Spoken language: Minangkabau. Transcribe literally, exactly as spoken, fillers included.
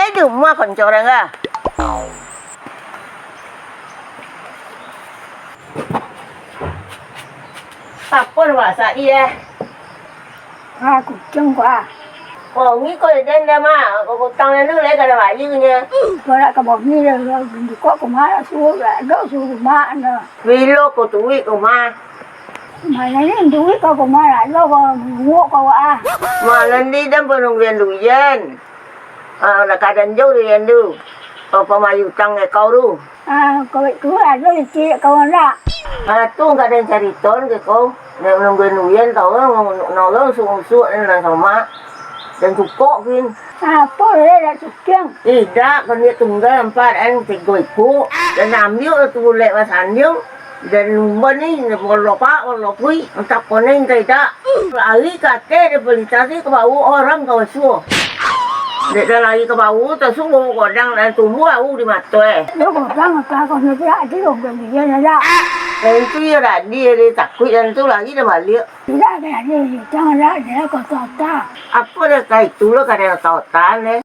Di rumah konco urang ka. Apo nan masak, Di, eh? Ah, kuciang ko, ah. Bongi ko den dah, Mak. Ko kutang anu lai kada bayunyo. Ko nak ka bongi dah, dah, kok ko malah suruh, dah, dah suruh mak dah. Bilo ko tuik ko, Mak? Malam ni duit ko, ko malah dah, ko munguk ko, ah. Malam ni dah panungguan duian. Ah, nak kadan jo duian tu. Apa mayu utang kau tu? Ah, kau tu ado licik kau nak. Ah, tu kadan carito ke kau. Nak nungguan duian tau, nolong sunsuk dan sama. Dan cukok kin. Apo le nak cukiang? Tidak, kau ni tunggal empat an tigo ikok. Dan ambil tu bulek masanding. Dan lumba ni, bolopak, bolopui, entah konen, entah idak. Lari ka ateh, dia pelita si ka bawah orang ka basuo. Dek dah lari ka bawah, tasu bau godang dan tumbuah awu di mato, eh. Lo godang ka kau ni pula, adi lo godang dia lah. Dan tu ya tadi, dia takuik dan tu lari dah balik. Tidak ada, ada yang jangan lah, dia kau tota. Apa dah kau itu lo, kada kau tota, eh.